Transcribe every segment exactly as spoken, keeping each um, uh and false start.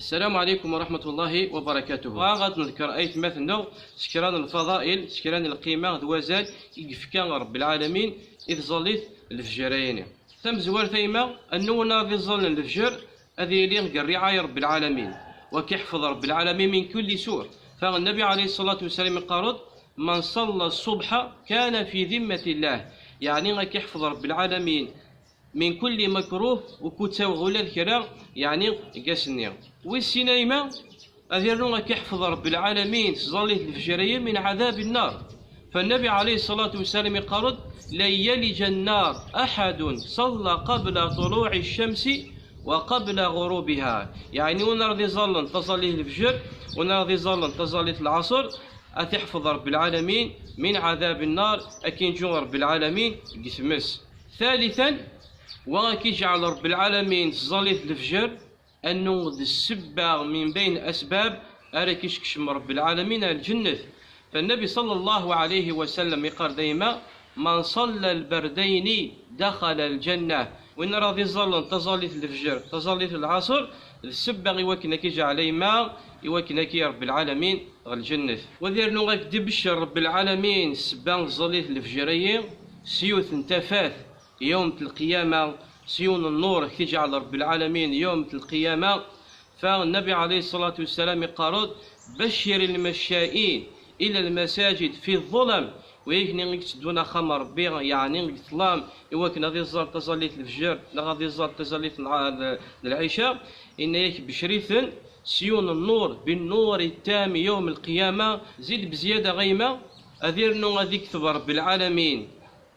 السلام عليكم ورحمة الله وبركاته. Bɣiɣ ad neḍker aytmaten-nneɣ s kra n lfaḍail, s kra n lqima d wazal i yefka Ṛebbi lɛalamin i tẓallit lefjer-ayini. Tamezwart a yemma, annu win ara iẓẓallen lefjer ad yili deg rriɛaya Ṛebbi lɛalamin, wa k-iḥfeḍ Ṛebbi lɛalamin min kulli su'. Fa Nnabi ɛalayhi ṣṣalatu wassalam iqqar-d: من صلى الصبح كان في ذمة الله. Yeɛni ad k-iḥfeḍ Ṛebbi lɛalamin min kulli makruh, ur k-ttawiɣ ula d kra, yeɛni deg ass-nni. Wis sin a yemma, ad irnu ad k-iḥfeḍ Ṛebbi lɛalamin s tẓallit lefjer-ayi min ɛadabi nnar. Fa Nnabi ɛalayhi ṣṣalatu wassalam iqqar-d: لن يلج النار أحد صلى قبل طلوع الشمس وقبل غروبها. Yeɛni win ara iẓẓallen taẓallit lefjer, win ara iẓẓallen taẓallit lɛaṣer, ad t-iḥfeḍ Ṛebbi lɛalamin min ɛadabi nnar, ad k-inǧu Ṛebbi lɛalamin deg tmes. ثالثا, wa ad k-iǧɛel Ṛebbi lɛalamin s tẓallit lefjer, annu d ssebba min bayn asbab ara k-iskecm Ṛebbi lɛalamin ar lǧennet. Fa Nnabi ṣalla Llahu ɛalayhi wa sallam iqqar-d a yemma: من صلى البردين دخل الجنة. Win ara iẓẓallen taẓallit lefjer, taẓallit lɛaṣer, d ssebba i wakken ad k-iǧɛel a yemma, i wakken ad k-iyyes Ṛebbi lɛalamin ɣer lǧennet. Wa ad irnu ad k-d-ibeccer Ṛebbi lɛalamin ssebba n tẓallit lefjer-ayi s yiwet n tafat yawm lqiyama, s yiwen n nnur ad k-t-iǧɛel Ṛebbi lɛalamin yawm lqiyama. Fa Nnabi ɛalayhi ṣṣalatu wassalam iqqar-d: بشر المشائين إلى المساجد في الظلم. Win i yetteddun axxam n Ṛebbi, yeɛni deg ṭṭlam, i wakken ad iẓẓal taẓallit lefjer neɣ ad iẓẓal taẓallit n lɛa-, n lɛica, yenna-yak: beccer-iten s yiwen n nnur, بالنور التام يوم القيامة. Zid bezyada a yemma, ad irnu ad ikteb Ṛebbi lɛalamin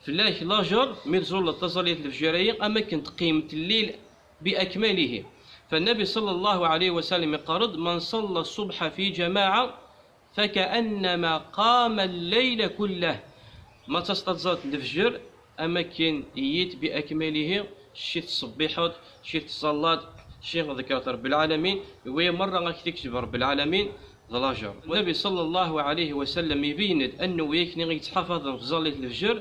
fell-ak lajer mi tẓulleḍ taẓallit lefjer-ayi, am akken tqim tlil بأكمله. Fa Nnabi ṣalla Llahu ɛalayhi wa sallam iqqar-d: من صلى الصبح في جماعة فكأنما قام الليل كله. Ma taseḍ taẓallit lefjer, am akken iyyit بأكمله, cci tettṣebbiḥeḍ, cci tettẓallaḍ, cci tḍekkreḍ Ṛebbi lɛalamin, i waya merra ad k-t-ikteb Ṛebbi lɛalamin d lajer. Nnabi ṣalla Llahu ɛalayhi wa sallam ibeyyen-d annu win akken i yettḥafaḍen ɣef tẓallit lefjer,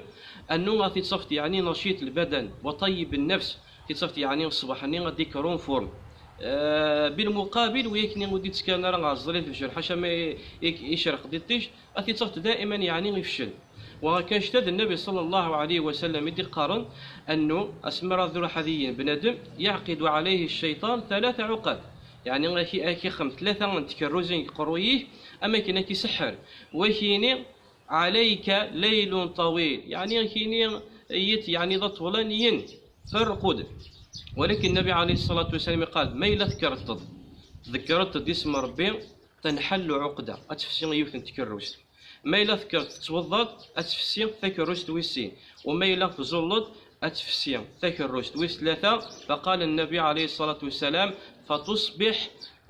annu ad t-tafeḍ yeɛni نشيط البدن وطيب النفس, ad t-tafeḍ yeɛni ṣṣbeḥ-nni ad d-ikker en forme. Eh, bilmuqabil, win akken ur d-ittekkaren ara ɣer tẓallit lefjer, ḥaca ma i, i, icreq di ṭṭic, ad t-tafeḍ daiman yeɛni ifcel. Wa kan, ccta d Nnabi ṣalla Llahu ɛalayhi wa sallam i d-iqqaren annu asmi ara iruḥ ad yini bnadem: يعقد عليه الشيطان ثلاث عقد. Yeɛni ad k-, ad k-ixdem tlata n tkerruzin deg uqerruy-ik, am akken ad k-iseḥḥer. Wa k-yini: عليك ليل طويل. Yeɛni ad k-yini: iyyit, yeɛni d aṭewlan, yen, ferqud. Walakin Nnabi ɛalayhi ṣṣalatu wassalam iqqar-d: ma yella tkerṭṭeḍ, tḍekkreḍ-d isem n Ṛebbi, تنحل عقدة, ad tefsi yiwet n tkerrust. Ma yella tekker tettweḍḍaḍ, ad tefsi takerrust wis sin. U ma yella tẓulleḍ, ad tefsi takerrust wis tlata. فقال النبي عليه الصلاة والسلام: فتصبح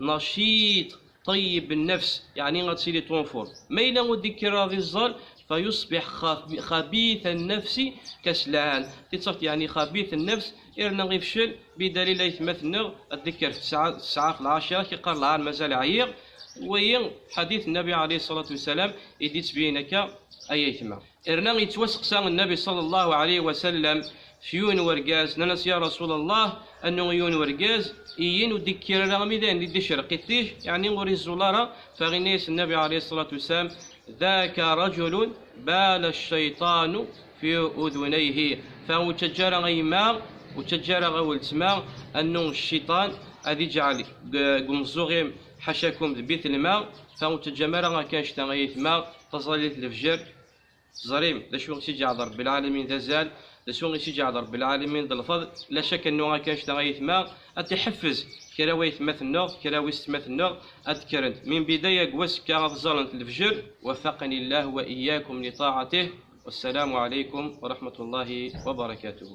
نشيط طيب النفس, yeɛni ad tiliḍ en forme. Ma yella ur d-ikker ara ad iẓẓal, فيصبح خب-, خبيث النفس كسلان. Ad t-tafeḍ yeɛni خبيث النفس, irna ifcel, bidalil aytmaten-nneɣ ad d-ikker tesɛa, tesɛa ɣef lɛacra, ad k-iqqar lɛar mazal ɛyiɣ. Wayi ḥadit Nnabi ɛalayhi ṣṣalatu wassalam i d-ittbeyyin akka, ay aytma. Irna yettwaseqsa Nnabi ṣalla Llahu ɛalayhi wa sallam f yiwen n urgaz, nnan-as: ya Rasul Allah, annu yiwen n urgaz, iyyit ur d-ikker ara armi d ayen i d-icreq iṭij, yeɛni ur iẓul ara, fa yenna-yas Nnabi ɛalayhi ṣṣalatu wassalam: ذاك رجل بال الشيطان في أذنيه. Fa ur ttaǧǧa ara a yemma, ur ttaǧǧa ara a weltma, annu cciṭan ad iǧɛel deg, deg umeẓẓuɣ-im, ḥacakum, d bitlma. Fa ur ttaǧǧam ara akka annect-a ay aytma, taẓallit lefjer, teẓrim d acu i s-iǧɛel Ṛebbi lɛalamin d azal, d acu i s-iǧɛel Ṛebbi lɛalamin d lfeḍl. La cak annu akka annect-a ay aytma, ad t-iḥeffez kra waytmaten-nneɣ, kra wisetmaten-nneɣ, ad d-kkrent min bidaya deg wass-akka ad ẓẓalent lefjer. وفقني الله وإياكم لطاعته. والسلام عليكم ورحمة الله وبركاته.